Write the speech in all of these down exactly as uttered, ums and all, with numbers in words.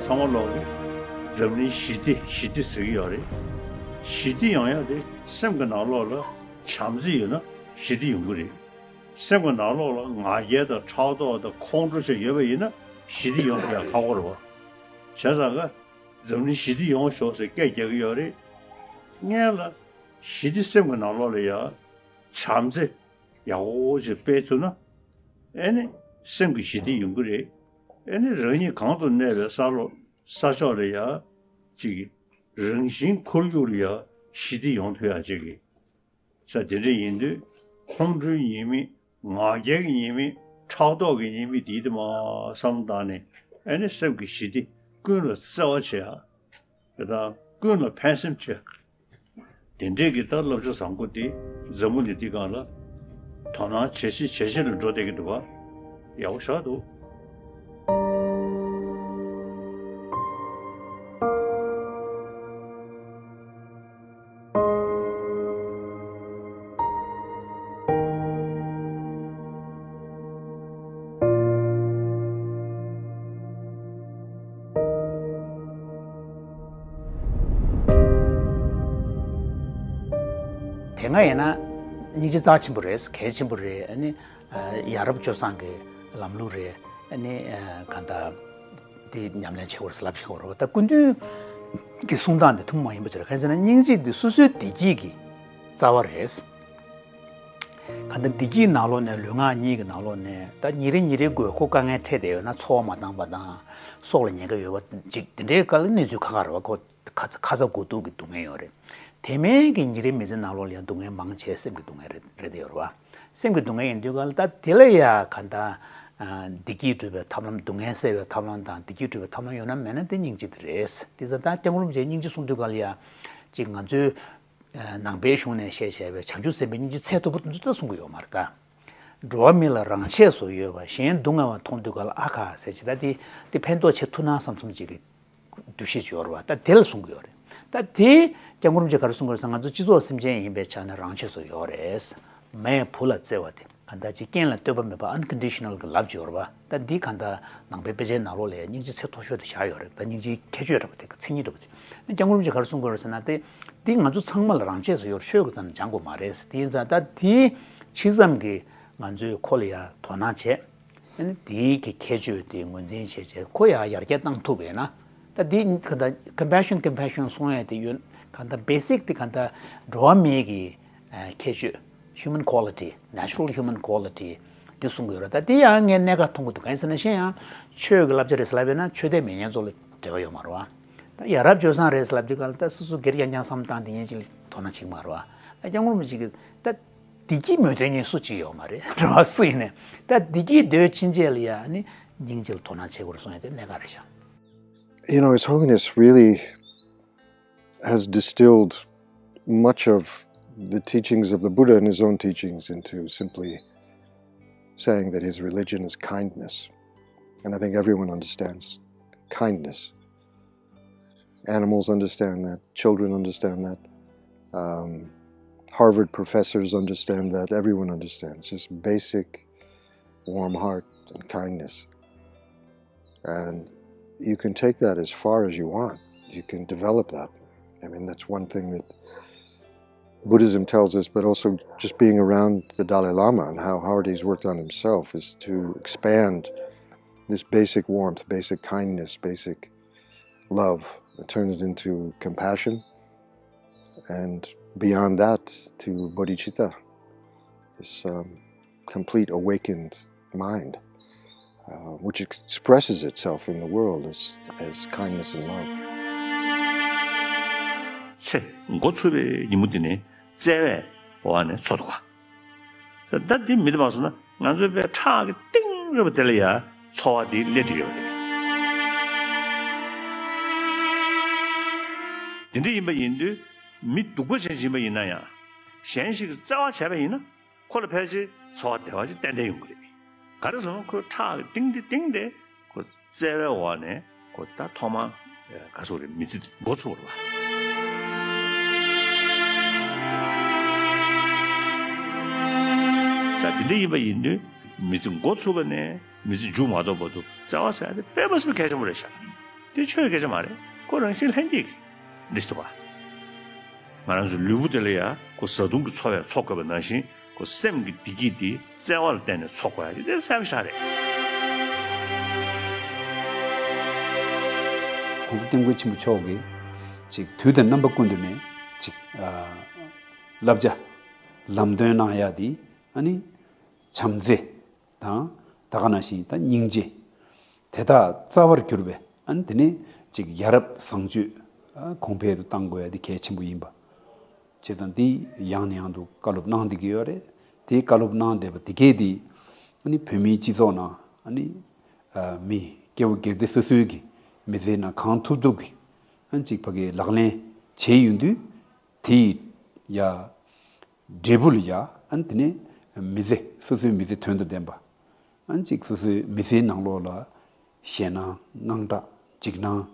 ཚང་མ་ལོག་གི་འཛམ་གླིང་ཞི་བདེ་ཞི་བདེ་ཟེར་གྱི་ཡོད་རེད། ཞི་བདེ་ཡོང་ཡ་དེ་སེམས་ཀྱི་ནང་ལོགས་ལ་བྱམས་བརྩེ་ཡོད་ན་ཞི་བདེ་ཡོང་གི་རེད། སེམས་ཀྱི་ནང་ལོགས་ལ་ང་རྒྱལ་དང་ཕྲག་དོག་དང་ཁོང་ཁྲོ་བྱས་ཡོད་པ་ཡིན་ན་ཞི་བདེ་ཡོང་ཐུབ་ཡ་ཁག་པོ་རེད་བ། བྱས་ཙང་ཀ་འཛམ་གླིང་ཞི་བདེ་ཡོང་ཤོག་ཟེར་སྐད་རྒྱག་གི་ཡོད་རེད། སྔོན་ལ་ཞི་བདེ་སེམས་ཀྱི་ནང་ལོགས་ལ་ཡ་བྱམས་བརྩེ་ཡག་པོ་ཅིག་སྤེལ་ཐུབ་ན། ཨེ་ནི་སེམས་ཀྱི་ཞི་བདེ་ཡོང་གི་རེད། ཨེ་ནི་རང་ཉིད་གང་དུ་གནས་པའི་ས་ལོ་ས་ཕྱོགས་ལ་ཡ་ཅིག་རང་བཞིན་ཁོར་ཡུག་ལ་ཡ་ཞི་བདེ་ཡོང་ཐུབ་ཡ་ཅིག་གི་ས་དེ་འདྲ་ཡིན་དུས་ཁོང་ཁྲོའི་ཉེས་དམིགས་ང་རྒྱལ་གྱི་ཉེས་དམིགས་ཕྲག་དོག་གི་ཉེས་དམིགས་དེའི་དེ་མ་བསམ་བཏང་ནས་ཨེ་ནི་སེམས་ཀྱི་ཞི་བདེ་ཀུན་ལ་བརྩེ་བ་བྱེད་ཡ། དེ་དག་ཀུན་ལ་ཕན་སེམས་བྱེད། དེ་འདྲས་ཀྱི་ད་བསླབ་བྱ་བཟང་པོ་དེ་འཛམ་བུ་གླིང་འདི་སྒང་ལ་དོ་སྣང་ཇེ་ཆེ་ཇེ་ཆེ་ལ་འགྲོ་བསྡད་ཀྱི་འདུག་བ། ཡག་པོ་ཞེ་དྲག་འདུག་དེ་སྔ་ཡིན་ན་སྙིང་རྗེ་རྩ་ཆེན་པོ་རེད། གལ་ཆེན་པོ་རེད། ཨ་ནི་ཡ་རབས་སྤྱོད་བཟང་གི་ལམ་ལུགས་རེད། ཨ་ནི་གང་ལྟར་འདི་ཉམས་ལེན་བྱེད་དགོས་ལབ་བྱེད་དགོས་རེད། ད་སྐུ་མདུན་གྱི་གསུང་སྟངས་འདི་ཐུན་མོང་མ་ཡིན་པ་ཅིག་རེད། གང་ཡིན་ཟེར་ན་སྙིང་རྗེ་འདི་སོ་སོའི་བདེ་སྐྱིད་ཀྱི་རྩ་བ་རེད། གང་ལྟར་བདེ་སྐྱིད་ནང་ལོགས་ནས་ལུས་ངག་གཉིས་ཀྱི་ནང་ལོགས་ནས་ད་ཉིན་རེ་ཉིན་རེའི་དགོས་མཁོ་དཀའ་ངལ་འཕྲད་བསྡད་ཡོད་ན་འཚོ་བ་མ་འདང་བ་དང་སྲོག་ལ་ཉེན་ཁ་ཡོད་པ་ཅིག་དེ་འདྲའི་སྐབས་ལ་གནས་ཚུལ་ཁག་ཁག་རེད་བ། ཁོ་ཁ་ཁ་ཚ་དགོས་གཏུགས་ཀྱི་སྡུག་བསྔལ་ཡོད་རེད། དེ་མིན་གྱི་ཉིན་རེའི་མི་ཚེ་ནང་ལོགས་ལ་ཡང་སྡུག་བསྔལ་མང་ཆེ་སེམས་ཀྱི་སྡུག་བསྔལ་རེད་རེད་དེ་ཡོད་རེད་བ། སེམས་ཀྱི་སྡུག་བསྔལ་ཡིན་དུས་ག་ལ་ད་དེ་ལ་ཡ་ག་ད་བདེ་སྐྱིད་སྒྲུབ་པའི་ཐབས་ལམ་སྡུག་བསྔལ་སེལ་བའི་ཐབས་ལམ་དང་བདེ་སྐྱིད་སྒྲུབ་པའི་ཐབས་ལམ་ཡོད་ན་མེད་ན་དེ་སྙིང་རྗེ་དེ་རེད། དེ་ཙང་ད་སྐྱབས་མགོན་རིན་པོ་ཆེས་སྙིང་རྗེ་གསུང་དུས་ག་ལ་ཡ་ཅིག་ང་ཚོའི་ནང་པའི་གཞུང་ནས་བཤད་བྱས་པའི་བྱང་ཆུབ་སེམས་དཔའི་སྙིང་རྗེ་ཚད་མཐོ་པོ་དེ་ཚོ་ད་གསུང་གི་ཡོད་མ་རེད་ད། འགྲོ་བ་མི་ལ་རང་ཆས་སུ་ཡོད་པ་གཞན་སྡུག་བསྔལ་བ་མཐོང་དུས་ག་ལ་ཨ་ཁ་ཟེར་ཅིག་ད་དེ་དེ་ཕན་ཐོགས་ཆེ་ཐུབ་ན་བསམ་བསམ་ཅིག་གི་འདུ་ཤེས་ཅིག་ཡོད་རེད་བ། ད་དེ་ལ་གསུང་གི་ཡོད་རེད། ད་དེ་སྐྱབས་མགོན་རིན་པོ་ཆེས་ག་རེ་གསུང་གི་ཡོད་རེད་ཟེར་ན་ང་ཚོ་སྤྱི་ཚོགས་སེམས་ཅན་ཡིན་པའི་ཆ་ནས་རང་ཆས་སུ་ཡོད་རེད། མའི་བུ་ལ་བརྩེ་བ་དེ་གང་ལྟར་ཅིག་རྐྱེན་ལ་ལྟོས་པ་མེད་པ་unconditional་གི་love་ཅིག་ཡོད་རེད་བ། ད་འདི་གང་ལྟར་ནང་པའི་དཔེ་ཆའི་ནང་ལོགས་ལ་ཡང་སྙིང་རྗེ་ཚད་མཐོ་ཤོས་དེ་བཞག་ཡོད་རེད། ད་སྙིང་རྗེའི་ཁྱད་ཆོས་འདྲ་པོ་དེ་མཚན་ཉིད་འདྲ་པོ་དེ་སྐྱབས་མགོན་རིན་པོ་ཆེས་ག་རེ་གསུང་གི་ཡོད་རེད་ཟེར་ན་དེ་འདི་ང་ཚོ་ཚང་མ་ལ་རང་ཆས་སུ་ཡོད་རེད། ཆོས་ཀྱི་ཙམ་སྦྱང་དགོས་མ་རེད། དེ་ཡིན་ཙང་ད་འདི་ཕྱི་ཙམ་གྱི་ང་ཚོས་ཁོ་ལ་ཡང་དོ་སྣང་བྱས། ཨ་ནི་དེའི་གི་ཁྱད་ཆོས་དེ་ངོས་འཛིན་བྱས་བྱས་ཁོ་ཡང་ཡར་རྒྱས་བཏང་ཐུབ་པས་ན། ད་འདི་ག་ད་compassion compassion་གསུང་ཡས་དེ་ཡོད་ག་ད་basic་དེ་ག་ད་འགྲོ་བ་མིའི་གི་ཨ་ཁྱད་ཆོས་human quality, natural human quality་དེ་གསུང་གི་ཡོད་རེད། ད་དེ་ཡང་ངས་གནད་འགག་མཐོང་གི་འདུག་གང་ཡིན་ཟེར་ན་གཞན་ཡང་ཆོས་ཀྱི་བསླབ་བྱ་རེད་ཟེར་ལབ་པས་ན་ཆོས་དད་མི་སྨྱོན་ཚོ་ལ་འབྲེལ་བ་ཡོད་མ་རེད་བ། ད་ཡ་རབས་སྤྱོད་བཟང་རེད་ཟེར་ལབ་དུས་ག་ལ་ད་སོ་སོ་སྒེར་རྐྱང་རྐྱང་བསམ་བཏང་དེ་ཡན་ཅིག་ལ་དོ་སྣང་བྱེད་ཀྱི་མ་རེད་བ། ད་སྐྱབས་མགོན་རིན་པོ་ཆེ་གིས་ད་བདེ་སྐྱིད་མོས་མཐུན་མཁན་སུ་གཅིག་ཡོད་མ་རེད་རེད་བ། སུ་ཡིན་ནའི་ད་བདེ་སྐྱིད་འདོད་ཕྱིན་ཆད་ལ་ཡ་ནི་སྙིང་རྗེ་ལ་དོ་སྣང་བྱེད་དགོས་རེད་གསུང་ཡ་དེ་གནད་འགག་རེད་ཤག His Holiness really has distilled much of the teachings of the Buddha and his own teachings into simply saying that his religion is kindness. And I think everyone understands kindness. Animals understand that. Children understand that. Um, Harvard professors understand that. Everyone understands. Just basic warm heart and kindness. And you can take that as far as you want. You can develop that. I mean, that's one thing that Buddhism tells us, but also just being around the Dalai Lama and how hard he's worked on himself is to expand this basic warmth, basic kindness, basic love. It turns into compassion, and beyond that, to bodhicitta, this um, complete awakened mind, uh, which expresses itself in the world as, as kindness and love. ཚེ་འགོ་ཚུགས་པའི་ཉིན་མོ་འདི་ནས་བརྩེ་བའི་འོག་ནས་འཚོ་ཐུབ་པ། ད་འདི་མི་འདི་མ་སོང་ན་ང་ཚོའི་པའི་ཁྲག་གི་གཏིང་རིང་པོ་དེ་ལ་ཡ་འཚོ་བ་འདི་སླེབས་བསྡད་ཡོད་རེད། དེ་འདྲ་ཡིན་པ་ཡིན་དུས་མི་སྡུག་པ་ཅན་ཡིན་པ་ཡིན་ན་ཡང་གཞན་ཞིག་གིས་བརྩེ་བ་བྱས་པ་ཡིན་ན་ཁོ་ལ་ཕལ་ཆེར་འཚོ་བ་བདེ་བ་ཅིག་ཏན་ཏན་ཡོང་གི་རེད། ག་རེ་ཟེར་ན་ཁོའི་ཁྲག་གི་གཏིང་འདི་གཏིང་དེ་ཁོ་བརྩེ་བའི་འོག་ནས་ཁོ་ད་ཐོག་མ་ག་ཚོད་རེད་མི་ཚེ་འགོ་ཚུགས་པ་རེད་བ། ས་དེ་འདྲ་ཡིན་པ་ཡིན་དུས་མི་ཚེ་འགོ་ཚུགས་པ་ནས་མི་ཚེ་མཇུག་མ་རྫོགས་བར་དུ་བརྩེ་བ་ཟེར་ཡ་དེ་དཔེ་མ་སྲིད་པའི་གལ་ཆེན་པོ་རེད་ཤག་དེ་ཆོས་སྐད་ཆ་མ་རེད། ཁོ་རང་བཞིན་ལྷན་སྐྱེས་ཀྱི་འདི་ཞིག་འདུག་ག་ང་རང་ཚོའི་ལུས་པོ་དེ་ལ་ཡང་ཁོ་བཟའ་བཏུང་གི་འཚོ་བས་འཚོ་དགོས་པ་ནང་བཞིན། ཁོ་སེམས་ཀྱི་བདེ་སྐྱིད་དེ་བརྩེ་བ་ལ་བརྟེན་ནས་འཚོ་དགོས་ཡ་ཅིག་དེ་གསལ་པོ་ཞིག་རེད། ༸གོང་ས་༸སྐྱབས་མགོན་ཆེན་པོ་མཆོག་གིས་ཅིག་དུས་དང་རྣམ་པ་ཀུན་ཏུ་ནས་ཅིག་ཨ་བསླབ་བྱ་ལམ་སྟོན་གནང་ཡ་དེ་ཨ་ནི་བྱམས་བརྩེ་དང་། ད་ག་ནང་བཞིན་ད་སྙིང་རྗེ། དེ་དག་རྩ་བར་གྱུར་པའི་ཨ་ནི་དེ་ནས་ཅིག་ཡ་རབས་བཟང་སྤྱོད་ཨ་གོང་འཕེལ་དུ་གཏང་དགོས་ཡ་དེ་གལ་ཆེན་པོ་ཡིན་པ། བྱས་ཙང་དེ་ཡང་ནས་ཡང་དུ་བཀའ་སློབ་གནང་བསྡད་ཀྱི་ཡོད་རེད། དེ་བཀའ་སློབ་གནང་བསྡད་པ་དེ་གས་དེ་ཨ་ནི་བོད་མིའི་སྤྱི་ཚོགས་ནང་ཨ་ནི་ཨ་མི་སྐྱེ་བོ་སྒེར་སྡེ་སོ་སོའི་གི་མི་ཚེའི་ནང་གང་ཐུབ་ཐུབ་གི་ཨ་ནི་ཅིག་ཕ་གིའི་ལག་ལེན་བྱས་ཡོང་དུས། དེ་ཡ་འབྲས་བུ་ལ་ཡ་ཨ་ནི་དེ་ནས་མི་ཚེ་སོ་སོའི་མི་ཚེ་དོན་དང་ལྡན་པ། ཨ་ནི་ཅིག་སོ་སོའི་མི་ཚེའི་ནང་ལོགས་ལ་ཞེད་སྣང་དངངས་སྐྲག་འཇིགས་སྣང་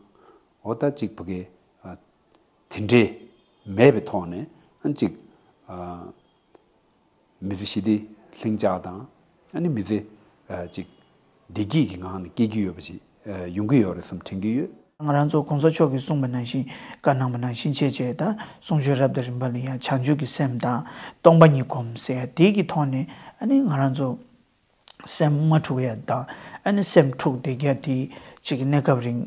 འོ་ད་ཅིག་ཕ་གི་ཨ་དེ་འདྲས་མེད་པའི་ཐོག་ནས་ཨ་ནི་ཅིག་ཨ་མི་ཚེ་ཞི་བདེ་ལྷིང་འཇགས་དང་ཨ་ནི་མི་ཚེ་ཨ་ཅིག་བདེ་སྐྱིད་ཀྱི་ངང་ནས་སྐྱེལ་གྱི་ཡོད་པ་ཞིག་ཨ་ཡོང་གི་ཡོད་རེད་བསམ་དྲན་གྱི་ཡོད། ང་རང་ཚོ་གོང་ས་མཆོག་གིས་གསུངས་པ་ནང་བཞིན། བཀའ་གནང་བ་ནང་བཞིན་བྱས་བྱས། ད་གསུང་ཆོས་རབ་དང་རིམ་པ་ལ་ཡང་བྱང་ཆུབ་ཀྱི་སེམས་དང་སྟོང་པ་ཉིད་སྒོམ་ཟེར་ཡ་དེ་གི་ཐོག་ནས་ཨ་ནི་ང་རང་ཚོ་སེམས་མ་འཁྲུགས་ཡ་དང་ཨ་ནི་སེམས་འཁྲུགས་བསྡད་ཡ་དེ་ཅིག་གི་གནས་སྐབས་རིང་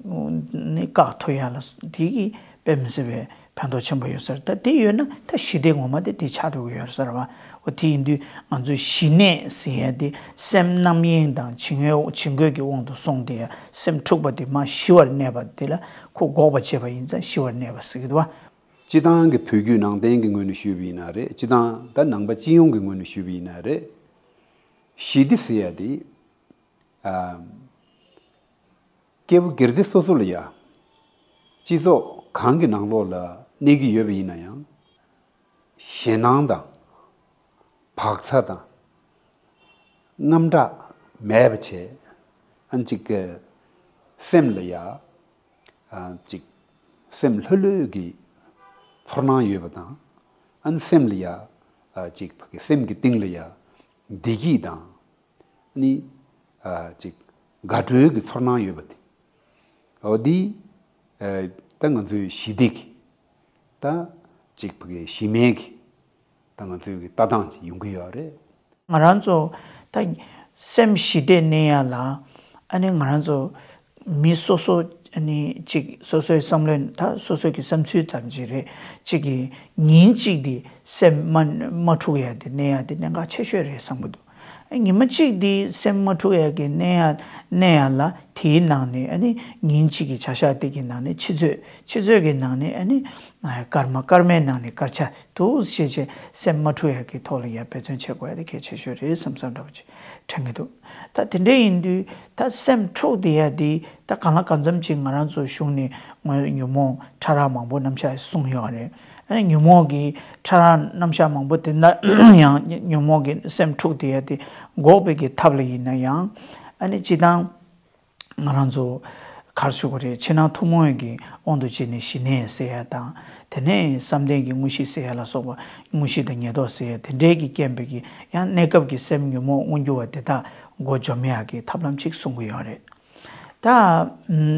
ནས་བཀག་ཐུབ་ཡ་ལ་དེ་གི་དཔེ་མི་སྲིད་པའི་ཕན་ཐོགས་ཆེན་པོ་ཡོད་ས་རེད། ད་དེ་ཡོད་ན་ད་ཞི་བདེ་ངོ་མ་དེ་དེ་ཆགས་ཐུབ་ཀྱི་ཡོད་ས་རེད་བ། འོ་དེ་ཡིན་དུས་ང་ཚོའི་ཞི་གནས་ཟེར་ཡ་དེ་སེམས་རྣམ་གཡེང་དང་བྱིང་ངོ་བྱིང་རྒོད་ཀྱི་དབང་དུ་སོང་སྟེ་ཡ་སེམས་འཁྲུགས་པ་དེ་མར་ཞི་བར་གནས་པ་དེ་ལ་ཁོ་འགོག་པ་བྱེད་པ་ཡིན་ཙང་ཞི་བར་གནས་པ་ཟེར་གྱི་འདུག་བ། སྤྱི་བཏང་གི་བོད་བརྒྱུད་ནང་བསྟན་གྱི་ངོས་ནས་ཞུས་པ་ཡིན་ན་རེད། སྤྱི་བཏང་ད་ནང་པ་སྤྱི་ཡོངས་ཀྱི་ངོས་ནས་ཞུས་པ་ཡིན་ན་རེད། ཞི་བདེ་ཟེར་ཡ་དེ་ཨ། སྐྱེ་བོ་སྒེར་སྡེ་སོ་སོ་ལ་ཡང་སྤྱི་ཚོགས་གང་གི་ནང་ལོགས་ལ་གནས་ཀྱི་ཡོད་པ་ཡིན་ན་ཡང་། ཞེད་སྣང་དང་བག་ཚ་དང་དངངས་སྐྲག་མེད་པ་བྱས། ཨ་ནི་ཅིག་གི་སེམས་ལ་ཡང་ཨ་ཅིག་སེམས་ལྷོད་ལྷོད་ཀྱི་ཚོར་སྣང་ཡོད་པ་དང་། ཨ་ནི་སེམས་ལ་ཡང་ཨ་ཅིག་ཕ་གི་སེམས་ཀྱི་གཏིང་ལ་ཡང་བདེ་སྐྱིད་དང་། ནི་ཨ་ཅིག་དགའ་སྤྲོའི་གི་ཚོར་སྣང་ཡོད་པ་དེ། འོ་འདི་ཨ་ད་ང་ཚོའི་ཞི་བདེ་གི་ད་ཅིག་ཕ་གི་ཞི་མོལ་གི་ད་ང་ཚོའི་གི་ལྟ་སྟངས་ཅིག་ཡོང་གི་ཡོད་རེད། ང་རང་ཚོ་ད་སེམས་ཞི་བདེ་གནས་ཡ་ལ་ཨ་ནི་ང་རང་ཚོ་མི་སོ་སོ་ཨ་ནི་གཅིག་སོ་སོའི་བསམ་བློ་ད་སོ་སོའི་གི་བསམ་ཚུལ་ཙམ་ཅིག་རེད། གཅིག་གི་ཉིན་གཅིག་དེ་སེམས་མ་མ་འཁྲུག་ཡ་དེ་གནས་ཡ་དེ་གནད་འགག་ཆེ་ཤོས་རེད་བསམ་གི་འདུག་ཉི་མ་གཅིག་དེ་སེམས་མ་འཁྲུག་ཡ་གི་གནས་ཡ་གནས་ཡ་ལ་དེའི་ནང་ནས་ཨ་ནི་ཉིན་གཅིག་གི་བྱ་གཞག་དེ་གི་ནང་ནས་ཆུ་ཚོད་ཆུ་ཚོད་གི་ནང་ནས་ཨ་ནི་སྐར་མ་སྐར་མའི་ནང་ནས་སྐར་ཆ་འདུག་བྱས་བྱས་སེམས་མ་འཁྲུག་ཡ་གི་ཐོག་ལ་ཡ་འབད་བརྩོན་བྱེད་དགོས་ཡ་དེ་གལ་ཆེ་ཤོས་རེད་བསམ་བསམ་འདྲ་པོ་ཅིག་དྲན་གྱི་འདུག་ད་དེ་འདྲ་ཡིན་དུས་ད་སེམས་འཁྲུག་བསྡད་ཡ་དེ་ད་གང་ལ་གང་འཚམ་ཅིག་ང་རང་ཚོ་གཞུང་ནས་ངོས་ཉོན་མོངས་ཕྲ་རགས་མང་པོ་རྣམ་གཞག་གསུངས་ཡོད་རེད། ཨ་ནི་ཉོན་མོངས་ཀྱི་ཕྲ་རགས་རྣམ་གཞག་མང་པོ་དེ་ན་ཡང་ཉོན་མོངས་ཀྱི་སེམས་འཁྲུག་བསྡད་ཡ་དེ་འགོག་པའི་གི་ཐབས་ལ་ཡིན་ན་ཡང་ཨ་ནི་སྤྱི་བཏང་ང་རང་ཚོ་ག་རེ་ཞུ་དགོས་རེད། ཕྱི་ནང་ཐུན་མོང་གི་དབང་དུ་བྱས་ནས་ཞི་གནས་ཟེར་ཡ་དང་། དེ་ནས་བསམ་གཏན་གྱི་དངོས་གཞི་ཟེར་ཡ་ལ་སོགས་པ་དངོས་གཞི་དང་ཉེར་བསྡོགས་ཟེར་ཡ་དེ་འདྲའི་གི་རྐྱེན་པས་ཀྱི་ཡང་གནས་སྐབས་ཀྱི་སེམས་ཉོན་མོངས་མངོན་གྱུར་བ་དེ་དག་མགོ་འཇོམས་ཡག་གི་ཐབས་ལམ་ཅིག་གསུང་གི་ཡོད་རེད། ད་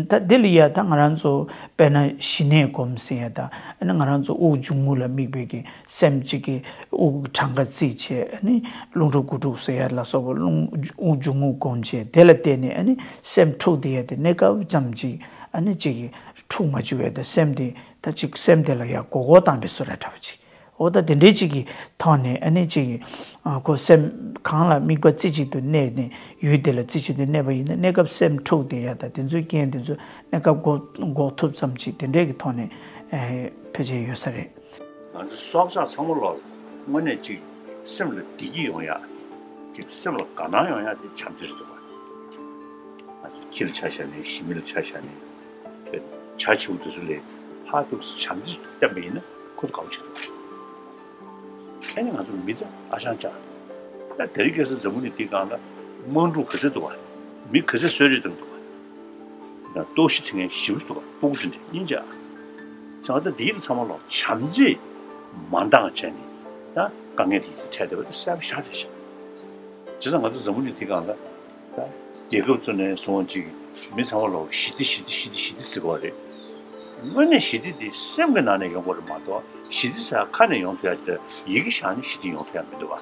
ད་འདི་ལ་ཡ་ད་ང་རང་ཚོ་དཔེར་ན་ཞི་གནས་སྒོམ་ཟེར་ཡ་ད་ཨ་ནི་ང་རང་ཚོ་དབུགས་འབྱུང་རྔུབ་ལ་དམིགས་པའི་གི་སེམས་གཅིག་གི་དབུགས་གྲངས་ཀ་བརྩིས་བྱས། ཨ་ནི་རླུང་འཕྲོ་དགུ་དྲུག་ཟེར་ཡ་ལ་སོགས་པ་རླུང་དབུགས་འབྱུང་རྔུབ་སྒོམ་བྱས། དེ་ལ་བརྟེན་ནས་ཨ་ནི་སེམས་འཁྲུག་བསྡད་ཡ་དེ་གནས་སྐབས་ཙམ་ཅིག་ཨ་ནི་གཅིག་གི་འཁྲུག་མ་བཅུག་པའི་ད་སེམས་དེ་ད་ཅིག་སེམས་དེ་ལ་ཡ་མགོ་སྐོར་བཏང་པའི་བཟོ་འདྲ་འདྲ་པོ་ཅིག་འོ་ད་དེ་འདྲའི་ཅིག་གི་ཐོག་ནས་ཨ་ནི་ཅིག་གི་ཨ་ཁོ་སེམས་གང་ལ་དམིགས་པ་རྩེ་གཅིག་ཏུ་གནས་ནས་ཡུལ་དེ་ལ་རྩེ་གཅིག་ཏུ་གནས་པ་ཡིན་ན་གནས་སྐབས་སེམས་འཁྲུག་བསྡད་ཡ་ད་དེ་ཚོའི་རྐྱེན་དེ་ཚོ་གནས་སྐབས་འགོག་འགོག་ཐུབ་ཙམ་ཅིག་དེ་འདྲའི་གི་ཐོག་ནས་ཨེ་ཕལ་ཆེར་ཡོད་ས་རེད། ང་ཚོ་སྲོག་ཆགས་ཚང་མ་ལོག་དངོས་གནས་ཅིག་སེམས་ལ་བདེ་སྐྱིད་ཡོང་ཡ། ཅིག་སེམས་ལ་དགའ་སྣང་ཡོང་ཡ་དེ་བྱམས་བརྩེ་རེད་འདུག་ག་ང་ཚོ་ཁྱི་ལ་ཆ་བཞག་ནས་ཞི་མི་ལ་ཆ་བཞག་ནས་བྱ་བྱིའུ་དེ་ཚོ་ལས་ཧ་ཐུག་བྱམས་བརྩེ་བསྟན་པ་ཡིན་ན་ཁོ་ཚོ་དགའ་པོ་བྱེད་འདུག་ཨ་ནི་ང་ཚོ་མི་ཚེ་ཨ་ཞང་ལྕགས། ད་དེ་རིང་ཁ་སང་འཛམ་བུ་གླིང་འདིའི་སྒང་ལ་དམག་འཁྲུག་ག་ཚོད་འདུག་ག་མི་ག་ཚོད་གསོད་རེས་བཏང་འདུག་ག་ཡང་ལྟོགས་ཤི་ཐེབས་མཁན་ཞེ་པོ་ཅིག་འདུག་ག་སྤུ་གུ་དེ་འདྲ་སྙིང་རྗེ་ཨ། ཚང་མ་ད་འདི་ཚང་མ་ལོག་བྱམས་བརྩེས་མ་འདང་བྱས་ནས་ད་དཀའ་ངལ་དེ་ཚོ་འཕྲད་བསྡད་པ་དེ་གསལ་པོ་ཤར་རེད་ཤག་བྱས་ཙང་ང་ཚོ་འཛམ་བུ་གླིང་འདིའི་སྒང་ལ་ད་རྒྱལ་ཁབ་ཚོ་ནས་བཟུང་ཅིག་ མི་ཚང་མ་ལོག་ཞི་བདེ་ཞི་བདེ་ཞི་བདེ་ཞི་བདེ་ཟེར་གྱི་ཡོད་རེད། དངོས་གནས་ཞི་བདེ་དེ་སེམས་ཀྱི་ནང་ནས་ཡོང་དགོས་རེད་མ་གཏོགས། ཞི་བདེ་ཟེར་ཡ་ཁ་ནས་ཡོང་ཐུབ་ཡ་དེ་ཡི་གེ་བཞག་ནས་ཞི་བདེ་ཡོང་ཐུབ་ཡ་མི་འདུག་བ།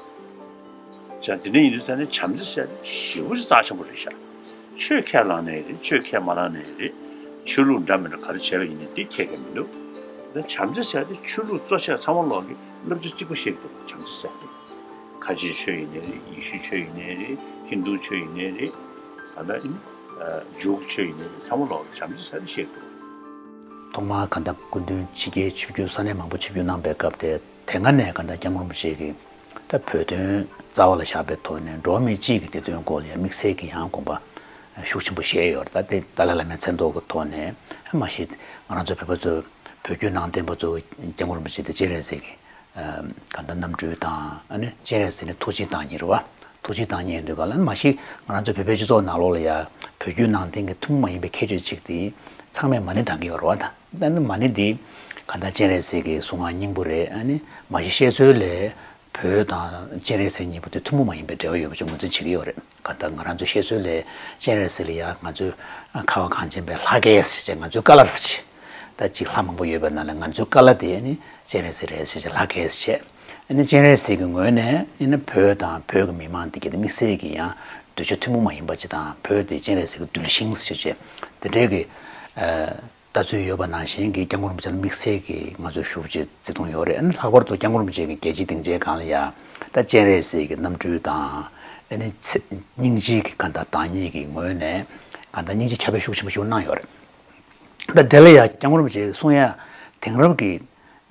ཅང་དེ་འདྲ་ཡིན་དུས་ཙང་ནས་བྱམས་བརྩེ་ཟེར་ཡ་དེ་ཞེ་པོ་ཅིག་རྩ་ཆེན་པོ་རེད་ཤག། ཆོས་ཁས་བླངས་ནའི་རེད། ཆོས་ཁས་མ་བླངས་ནའི་རེད། ཆོས་ལུགས་འདྲ་མི་འདྲ་ག་རེ་བྱས་པ་ཡིན་ནའི་དེ་ཁྱད་ཀྱང་མི་འདུག། ད་བྱམས་བརྩེ་ཟེར་ཡ་དེ་ཆོས་ལུགས་གཙོ་ཆེ་ཚང་མ་ལོག་གི་བསླབ་བྱ་གཅིག་པ་ཤེས་ཀྱི་འདུག། བྱམས་བརྩེ་ཟེར་ཡ་དེ། ཁ་ཆེའི་ཆོས་ཡིན་ནའི་རེད། ཡེ་ཤུའི་ཆོས་ཡིན་ནའི་རེད། ཧིན་དུའི་ཆོས་ཡིན་ནའི་རེད། ད་ལྟ་ཨ་ནི་ཨ་ཇུའུ་ཆོས་ཡིན་ནའི་རེད། ཚང་མ་ལོག་གི་བྱམས་བརྩེ་ཟེར་ཡ་དེ་ཤེས་ཀྱི་འདུག། ཐོག་མར་གང་ལྟར་སྐུ་མདུན་ཕྱི་རྒྱལ་ཆིབས་བསྒྱུར་ས་གནས་མང་པོ་ཆིབས་བསྒྱུར་གནང་པའི་སྐབས་དེ། དེ་སྔ་ནས་གང་ལྟར་སྐྱབས་མགོན་རིན་པོ་ཆེ་གིས་ད་བོད་དོན་རྩ་བ་ལ་བཞག་པའི་ཐོག་ནས་འགྲོ་བ་མི་སྤྱི་གི་བདེ་དོན་སྐོར་ལ་ཡང་དམིགས་བསལ་གྱི་ཡང་དགོངས་པ་ཤུགས་ཆེན་པོ་བཞེས་ཡོད་རེད། ད་དེ་ཏཱ་ལའི་བླ་མའི་མཚན་ཐོག་གི་ཐོག་ནས། མ་གཞི་ང་རང་ཚོ་བོད་པ་ཚོ་བོད་བརྒྱུད་ནང་བསྟན་པ་ཚོ་སྐྱབས་མགོན་རིན་པོ་ཆེ་དེ་སྤྱན་རས་གཟིགས་ཀྱི་གང་ལྟར་རྣམ་སྤྲུལ་དང་། ཨ་ནི་སྤྱན་རས་གཟིགས་ནི་ཐུགས་རྗེ་བདག་ཉིད་རེད་བ། ཐུགས་རྗེ་བདག་ཉིད་ཡིན་དུས་ག་ལ། མ་གཞི་ང་རང་ཚོ་བོད་པའི་སྤྱི་ཚོགས་ནང་ལོགས་ལ་ཡ་བོད་བརྒྱུད་ནང་བསྟན་གྱི་ཐུན་མོང་མ་ཡིན་པའི་ཁྱད་ཆོས་གཅིག་དེ་ཚང་མས་མ་ཎི་བགྲང་གི་ཡོད་རེད་བ། ད་ད་ནི་མ་ཎི་འདི་གང་ལྟར་སྤྱན་རས་གཟིགས་ཀྱི་གསུང་ངག་སྙིང་པོ་རེད། ཨ་ནི་མ་གཞི་བཤད་སྲོལ་ལས་བོད་དང་སྤྱན་རས་གཟིགས་གཉིས་པོ་དེ་ཐུན་མོང་མ་ཡིན་པའི་འབྲེལ་བ་ཡོད་པ་ཅིག་ངོས་འཛིན་བྱེད་ཀྱི་ཡོད་རེད། གང་ལྟར་ང་རང་ཚོའི་བཤད་སྲོལ་ལས་སྤྱན་རས་གཟིགས་ལ་ཡ་ང་ཚོའི་ཁ་བ་གངས་ཅན་པའི་ལྷ་སྐལ་ཟེར་བྱས། ང་ཚོའི་ཀ་ལ་རེད་པ་ཅིག། ད་ཅིག་ལྷ་མང་པོ་ཡོད་པའི་ནང་ལ་ང་ཚོའི་ཀ་ལ་དེ་ནི་སྤྱན་རས་གཟིགས་རེད་ཟེར་བྱས། ལྷ་སྐལ་ཟེར་བྱས། ཨ་ནི་སྤྱན་རས་གཟིགས་ཀྱི་ངོས་ནས་ཨ་ནི་བོད་དང་བོད་ཀྱི་མི་མང་དེ་གའི་དམིགས་བསལ་གྱི་ཡང་གདུལ་བྱ་ཐུན་མོང་མ་ཡིན་པ་ཅིག་དང་། བོད་དེ་སྤྱན་རས་གཟིགས་ཀྱི་གདུལ་ཞིང་ཟེར་བྱས། དེ་འདྲའི་གི་ཨ་ལྟ་ཚུལ་ཡོད་པ་ནང་བཞིན་གྱི་སྐྱབས་མགོན་རིན་པོ་ཆེ་ལ་དམིགས་བསལ་གྱི་ང་ཚོས་ཞུ་བྱེད་བརྩི་མཐོང་ཡོད་རེད། ཨ་ནི་ལྷག་པར་དུ་སྐྱབས་མགོན་རིན་པོ་ཆེ་གི་རྒྱལ་སྤྱིའི་སྡིངས་ཆའི་སྒང་ལ་ཡ་ད་སྤྱན་རས་གཟིགས་ཀྱི་རྣམ་སྤྲུལ་དང་། ཨ་ནི་ཚེ་སྙིང་རྗེ་གི་གང་ལྟར་བདག་ཉིད་ཀྱི་ངོས་ནས་གང་ལྟར་སྙིང་རྗེ་ཁྱབ་སྤེལ་ཤུགས་ཆེན་པོ་ཞིག་གནང་ཡོད་རེད། ད་དེ་ལ་ཡ་སྐྱབས་མགོན་རིན་པོ་ཆེས་གསུང་ཡ་དེང་རབས་ཀྱི་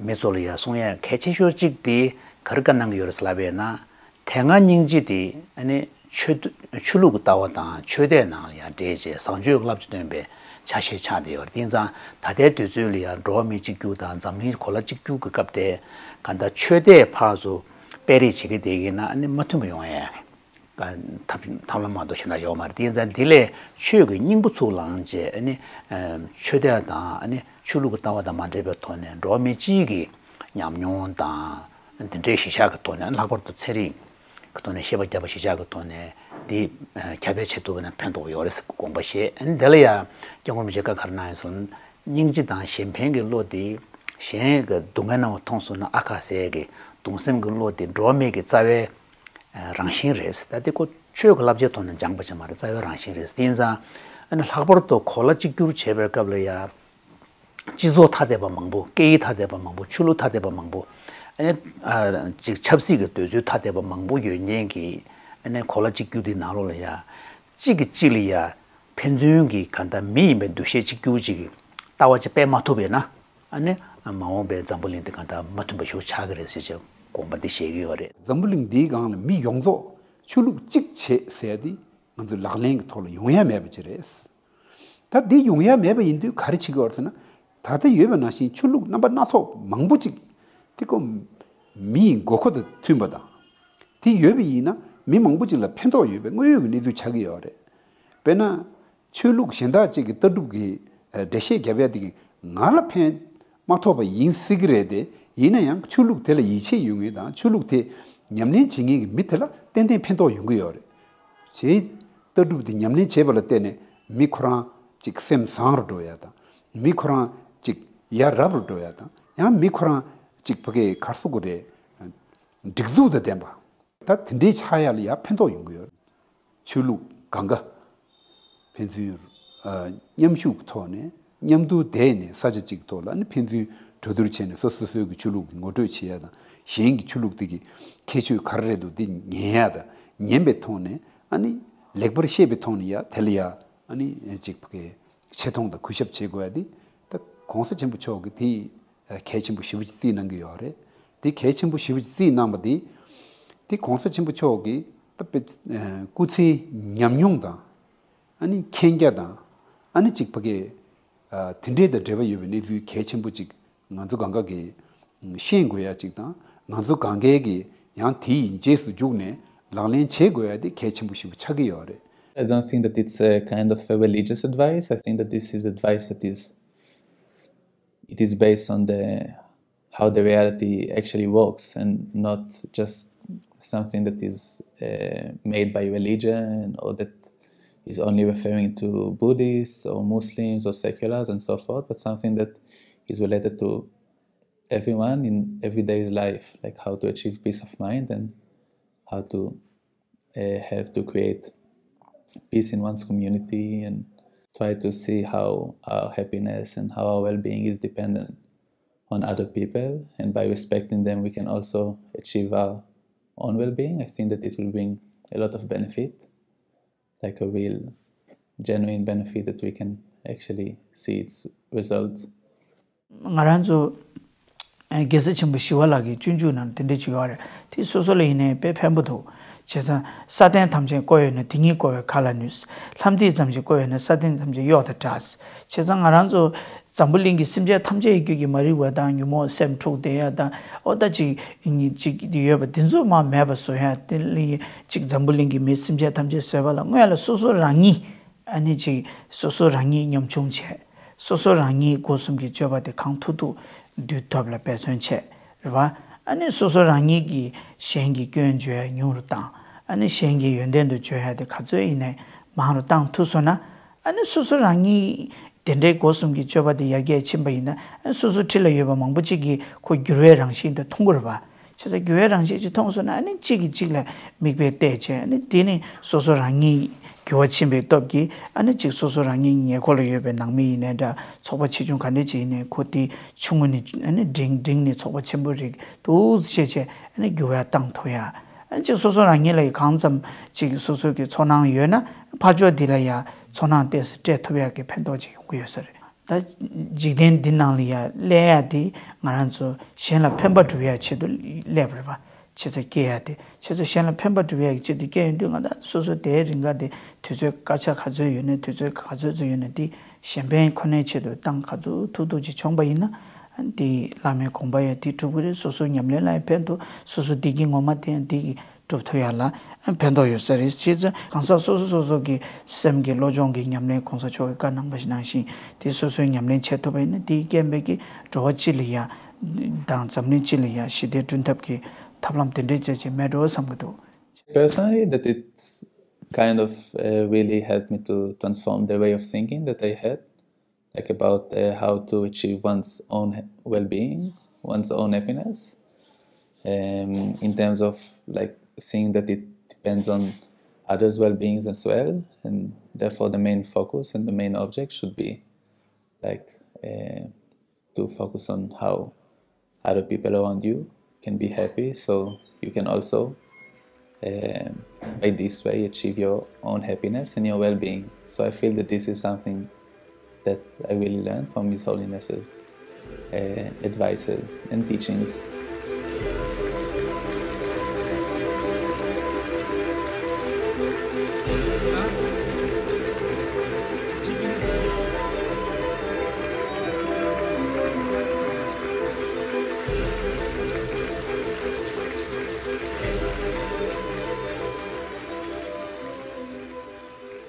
མི་ཚོ་ལ་ཡ་གསུང་ཡ་གལ་ཆེ་ཤོས་གཅིག་དེ་ག་རེ་བཀའ་གནང་གི་ཡོད་རེད་ཟེར་ལབ་པ་ཡིན་ན། དེ་སྔ་སྙིང་རྗེ་དེ་ཨ་ནི་ཆོས་ཆོས་ལུགས་ཀྱི་ལྟ་བ་དང་ཆོས་དད་ནང་ལ་ཡ་འདྲེས་བྱས་བཟང་སྤྱོད་ཀྱི་བསླབ་བྱ་སྟོན་པའི་ཆ་ཤས་ཆགས་བསྡད་ཡོད་རེད། དེ་ཡིན་ཙང་ད་ལྟའི་དུས་ཚོད་ལ་ཡ་འགྲོ་བ་མི་གཅིག་གྱུར་དང་འཛམ་གླིང་གོ་ལ་གཅིག་གྱུར་གྱི་སྐབས་དེ། གང་ལྟར་ཆོས་དད་ཕར་ཚུར་སྤེལ་རེས་བྱེད་ཀྱི་བསྡད་ཀྱི་ཡིན་ན་ཨ་ནི་མ་མཐུན་པ་ཡོང་ཡ་ཐབས་ཐབས་ལམ་མ་གཏོགས་གཞན་དག་ཡོད་མ་རེད། དེ་ཡིན་ཙང་འདི་ལས་ཆོས་ཀྱི་སྙིང་པོ་ཚུར་བླངས་བྱས། ཨ་ནི་ཆོས་དད་དང་ཨ་ནི་ཆོས་ལུགས་ཀྱི་ལྟ་བ་དང་མ་འདྲེས་པའི་ཐོག་ནས་འགྲོ་བ་མི་སྤྱིའི་གི་ཉམས་མྱོང་དང་། འདི་འདྲའི་གཞིར་བཞག་གི་ཐོག་ནས། ལྷག་པར་དུ་ཚན་རིག་གི་ཐོག་ནས་ཤེས་པ་བརྒྱབ་པ་གཞིར་བཞག་གི་ཐོག་ནས་འདི་ཁྱབ་སྤེལ་བྱེད་ཐུབ་པ་ན་ཕན་ཐོགས་ཡོད་རེད་ཟེར་དགོངས་པ་བཞེས། ཨ་ནི་དེ་ལ་ཡང་སྐྱབས་མགོན་རིན་པོ་ཆེས་བཀའ་ག་རེ་གནང་ཡོད་ཟེར་ན། སྙིང་རྗེ་དང་གཞན་ཕན་གྱི་བློ་དེ། གཞན་གྱི་སྡུག་བསྔལ་སྣང་བ་མཐོང་སོང་ན་ཨ་ཁ་ཟེར་གྱི་གདུང་སེམས་ཀྱི་བློ་དེ་འགྲོ་བ་མི་གི་རྩ་བའི་རང་བཞིན་རེད། ད་དེ་ཁོ་ཆོས་ཀྱི་བསླབ་བྱའི་ཐོག་ནས་སྦྱངས་པ་ཅིག་མ་རེད། རྩ་བའི་རང་བཞིན་རེད། དེ་ཡིན་ཙང་ཨ་ནི་ལྷག་པར་དུ་གོ་ལ་གཅིག་གྱུར་བྱེད་པའི་སྐབས་ལ་ཡ། སྤྱི་ཚོགས་ཐ་དད་པ་མང་པོ། སྐད་ཡིག་ཐ་དད་པ་མང་པོ། ཆོས་ལུགས་ཐ་དད་པ་མང་པོ། ཨ་ནི་ཨ་ཅིག་ཆབ་སྲིད་ཀྱི་འདོད་ཚུལ་ཐ་དད་པ་མང་པོ་ཡོད་མཁན་གྱི་ཨ་ནི་གོ་ལ་གཅིག་གྱུར་དེའི་ནང་ལོགས་ལ་ཡ། གཅིག་གིས་གཅིག་ལ་ཡ་ཕན་ཚུན་གྱི་གང་ལྟར་མི་ཡིན་པའི་འདུ་ཤེས་གཅིག་གྱུར་ཅིག་གི་ལྟ་བ་ཅིག་སྤེལ་མ་ཐུབ་པ་ཡིན་ན། ཨ་ནི་མ་འོངས་པའི་འཛམ་བུ་གླིང་འདི་གང་ལྟར་མ་མཐུན་པ་ཞིག་ཆགས་ཀྱི་རེད་ཟེར་བྱས་དགོངས་པ་འདི་བཞེས་ཀྱི་ཡོད་རེད། འཛམ་བུ་གླིང་འདིའི་སྒང་ལ་མི་ཡོངས་རྫོགས་ཆོས་ལུགས་གཅིག་བྱེད་ཟེར་ཡ་འདི་ང་ཚོའི་ལག་ལེན་གྱི་ཐོག་ལ་ཡོང་ཡ་མེད་པ་ཅིག་རེད། ད་འདི་ཡོང་ཡ་མེད་པ་ཡིན་དུས་ག་རེ་བྱེད་ཀྱི་ཡོད་རེད་ཟེར་ན། ད་ལྟ་ཡོད་པ་ནང་བཞིན་ཆོས་ལུགས་རྣམ་པ་སྣ་ཚོགས་མང་པོ་ཅིག་དེ་ཁོ་མིའི་དགོས་མཁོ་དང་མཐུན་པ་དང་། དེ་ཡོད་པ་ཡིན་ན་མི་མང་པོ་ཅིག་ལ་ཕན་ཐོགས་ཡོད་པའི་དངོས་ཡོད་ཀྱི་གནས་ཚུལ་ཆགས་ཀྱི་ཡོད་རེད། དཔེར་ན། ཆོས་ལུགས་གཞན་དག་ཅིག་གི་ལྟ་གྲུབ་ཀྱི་འགྲེལ་བཤད་རྒྱབ་ཡ་དེ་གིས་ང་ལ་ཕན་མ་ཐོགས་པ་ཡིན་སྲིད་ཀྱི་རེད་དེ། ཡིན་ན་ཡང་ཆོས་ལུགས་དེ་ལ་ཡིད་ཆེས་ཡོད་མཁན་དང་ཆོས་ལུགས་དེ་ཉམས་ལེན་བྱེད་མཁན་གྱི་མི་དེ་ལ་ཏན་ཏན་ཕན་ཐོགས་ཡོང་གི་ཡོད་རེད། ཞེས་ལྟ་གྲུབ་དེ་ཉམས་ལེན་བྱེད་པ་ལ་བརྟེན་ནས་མི་ཁོ་རང་ཅིག་སེམས་བཟང་རུ་འགྲོ་ཡ་དང་། མི་ཁོ་རང་ཅིག་ཡ་རབས་རུ་འགྲོ་ཡ་དང་། ཡང་མི་ཁོ་རང་ཅིག་ཕ་གིའི་གར་སོ་གི་རེད། སྒྲིག་འཛུགས་དང་ལྡན་པ། ད་དེ་འདྲའི་ཆགས་ཡ་ལ་ཡ་ཕན་ཐོགས་ཡོང་གི་ཡོད། ཆོས་ལུགས་གང་ག་ཕན་ཚུན་ཨ་མཉམ་ཞུགས་ཀྱི་ཐོག་ནས་མཉམ་དུ་བསྡད་ནས་ས་ཆ་གཅིག་ཐོག་ལ་ནི་ཕན་ཚུན་གྲོས་བསྡུར་བྱས་ནས་སོ་སོ་སོའི་གི་ཆོས་ལུགས་ཀྱི་ངོ་སྤྲོད་བྱེད་ཡ་དང་། གཞན་གྱི་ཆོས་ལུགས་དེ་གི་ཁྱད་ཆོས་ག་རེ་རེད་འདུག་འདི་ཉན་ཡ་དང་། ཉན་པའི་ཐོག་ནས་ཨ་ནི་ལེགས་པར་ཤེས་པའི་ཐོག་ནས་ཡ་དེ་ལ་ཡ་ཨ་ནི་ཅིག་གི་ཆེ་མཐོང་དང་གུས་ཞབས་བྱེད་དགོས་ཡ་དེ། ད་གོང་ས་ཆེན་པོ་མཆོག་གིས་དེ་གལ་ཆེན་པོ་ཞེ་པོ་ཅིག་བརྩིས་གནང་གི་ཡོད་རེད། དེ་གལ་ཆེན་པོ་ཞེ་པོ་ཅིག་བརྩིས་གནང་བ་དེ། དེ་གོང་ས་ཆེན་པོ་མཆོག་གིས་ད་དཔེ་སྐུ་ཚེའི་ཉམས་མྱོང་དང་། ཨ་ནི་མཁྱེན་རྒྱ་དང་། ཨ་ནི་ཅིག་ཕ་གི་དེ་འདྲའི་དང་འབྲེལ་བ་ཡོད་པའི་གནས་ཚུལ་གལ་ཆེན་པོ་ཅིག་ང་ཚོ་གང་ག་གིས་ཤེས་དགོས་ཡ་ཅིག་དང་། ང་ཚོ་གང་གའི་གིས་ཡང་དེའི་རྗེས་སུ་འཇུག་ནས་ལག་ལེན་བྱེད་དགོས་ཡ་དེ་གལ་ཆེན་པོ་ཞེ་པོ་ཆགས་ཀྱི་ཡོད་རེད། I don't think that it's a kind of a religious advice. I think that this is advice that is, it is based on the, how the reality actually works, and not just something that is uh, made by religion or that is only referring to Buddhists or Muslims or seculars and so forth, but something that is related to everyone in everyday's life, like how to achieve peace of mind and how to uh, help to create peace in one's community and try to see how our happiness and how our well-being is dependent on other people, and by respecting them we can also achieve our own well-being. I think that it will bring a lot of benefit, like a real genuine benefit that we can actually see its results. ང་རང་ཚོ་རྒྱལ་སྲས་ཆེན་པོ་ཞི་བ་ལྷ་གི་སྤྱོད་འཇུག་ནང་དེ་འདྲ་ཅིག་ཡོད་རེད། དེ་སོ་སོ་ལ་ཡིན་ནའི་དཔེ་ཕན་པོ་འདུག་བྱས་ཙང་ས་སྟེང་ཐམས་ཅད་བསྐོར་ཡོད་ན་དེ་ཉིད་བསྐོར་བའི་མཁའ་ལ་ནུས། ལྷ་མདས་ཙམ་ཞིག་བསྐོར་ཡོད་ན་ས་སྟེང་ཐམས་ཅད་གཡོག་དང་འདྲ། བྱས་ཙང་ང་རང་ཚོ་འཛམ་བུ་གླིང་གི་སེམས་ཅན་ཐམས་ཅད་ཀྱི་མ་རིག་པ་དང་ཉོན་མོངས་སེམས་འཁྲུགས་བསྡད་ཡ་དང་ཨོ་ད་ཅིག་ཅིག་ཡོད་པ་དེ་ཚོ་མར་མེད་པ་བཟོ་ཡ་དེ་ལ་ཅིག་འཛམ་བུ་གླིང་གི་མི་སེམས་ཅན་ཐམས་ཅད་བཟོས་པ་ལ་སྔོན་ལ་སོ་སོ་རང་ཉིད་ཨ་ནི་ཅིག་སོ་སོ་རང་ཉིད་ཉམ་ཆུང་བྱས། སོ་སོ་རང་ཉིད་སྒོ་གསུམ་གྱི་སྤྱོད་པ་དེ་གང་ཐུབ་ཐུབ་འདུལ་ཐབས་ལ་འབད་བརྩོན་བྱས། རེད་བ། ཨ་ནི་སོ་སོ་རང་ཉིད་ཀྱིས་གཞན་གྱི་སྐྱོན་བརྗོད་ཡ་ཉུང་རུ་བཏང་། ཨ་ནི་གཞན་གྱི་ཡོན་ཏན་དུ་བརྗོད་ཡ་དེ་ག་ཚོད་ཡིན་ནའི་མང་རུ་བཏང་ཐུབ་སོང་ན། ཨ་ནི་སོ་སོ་རང་ཉིད་དེ་འདྲའི་སྒོ་གསུམ་གྱི་སྤྱོད་པ་དེ་ཡར་རྒྱས་ཕྱིན་པ་ཡིན་ན་ཨ་ནི་སོ་སོ་འཁྲིས་ལ་ཡོད་པ་མང་པོ་ཅིག་གིས་ཁོ་འགྱུར་བའི་རང་བཞིན་དེ་མཐོང་གི་རེད་བ། བྱས་ཙང་འགྱུར་བའི་རང་བཞིན་ཅིག་མཐོང་སོང་ན་ཨ་ནི་གཅིག་གིས་གཅིག་ལ་མིག་དཔེ་བལྟས་བྱས་ཨ་ནི་དེ་ནི་སོ་སོ་རང་ཉིད་འགྱུར་བ་ཕྱིན་པའི་སྟོབས་ཀྱིས་ཨ་ནི་གཅིག་སོ་སོ་རང་ཉིད་ཉེ་འཁོར་ལ་ཡོད་པའི་ནང་མི་ཡིན་ནའི་འདྲ་ཚོགས་པ་ཆེ་ཆུང་ག་འདྲ་ཅིག་ཡིན་ནའི་ཁོ་དེ་ཆུང་ངུ་ནས་ཨ་ནི་འབྲིང་འབྲིང་ནས་ཚོགས་པ་ཆེན་པོ་རིགས་འདུག་ཟེར་བྱས་ཨ་ནི་འགྱུར་བ་བཏང་ཐུབ་ཡ། ཨ་ནི་གཅིག་སོ་སོ་རང་ཉིད་ལ་ཡི་གང་ཙམ་གཅིག་སོ་སོ་གི་ཚོར་སྣང་ཡོད་ན་ཕར་ཕྱོགས་འདི་ལ་ཡ་ཚོར་སྣང་ཏོག་ཙམ་སྤྲད་ཐུབ་ཡ་གི་ཕན་ཐོགས་ཅིག་ཡོང་གི་ཡོད་ས་རེད། ད་འཇིག་རྟེན་འདི་ནང་ལ་ཡ་སླེབས་ཡ་དེ་ང་རང་ཚོ་གཞན་ལ་ཕན་པ་སྒྲུབ་ཡ་ཆེད་དུ་སླེབས་པ་རེད་པ། ཆེ་ཚད་སྐྱེ་ཡ་དེ་ཆེ་ཚད་གཞན་ལ་ཕན་པ་སྒྲུབ་ཡ་གི་ཆེད་དུ་སྐྱེ་ཡོང་དུས་ང་ད་སོ་སོ་དེའི་རིང་ག་དེ་དུས་ཚོད་སྐར་ཆ་ག་ཚོད་ཡོད་ན་དུས་ཚོད་ག་ཚོད་ཚོད་ཡོད་ན་དེ་གཞན་ཕན་ཁོ་ནའི་ཆེད་དུ་བཏང་ག་ཚོད་ཐུབ་ཐུབ་ཅིག་བྱུང་པ་ཡིན་ན་དེ་བླ་མའི་དགོངས་པ་ཡ་དེ་གྲུབ་ཀྱི་རེད། སོ་སོ་ཉམས་ལེན་ལ་ཡང་ཕན་ཐོགས། སོ་སོ་བདེ་སྐྱིད་ངོ་མ་དེ་ཡང་དེ་གི་སྒྲུབ་ཐུབ་ཡ་ལ་ཕན་ཐོགས་ཡོད་ས་རེད། བྱས་ཙང་གང་ཟག་སོ་སོ་སོ་སོ་གི་སེམས་ཀྱི་བློ་སྦྱོང་གི་ཉམས་ལེན་གོང་ས་མཆོག་གིས་བཀའ་གནང་པ་ཞིག་ནང་བཞིན་དེ་སོ་སོའི་ཉམས་ལེན་བྱེད་ཐུབ་པ་ཡིན་ན་དེའི་རྐྱེན་པས་ཀྱི་འགྲོ་བ་སྤྱི་ལ་ཡ་དང་འཛམ་གླིང་སྤྱི་ལ་ཡ་ཞི་བདེ་བསྐྲུན་ཐབས་ཀྱི་ཐབས་ལམ་དེ་འདྲའི་བྱས་ཀྱི་མེད་འགྲོ་བསམ་གྱི་འདུག Personally, that it's kind of uh, really helped me to transform the way of thinking that I had, like about uh, how to achieve one's own well-being, one's own happiness, um, in terms of like seeing that it depends on others' well-beings as well, and therefore the main focus and the main object should be like uh, to focus on how other people around you can be happy, so you can also um, by this way achieve your own happiness and your well-being. So I feel that this is something that I really learned from His Holiness's uh, advices and teachings.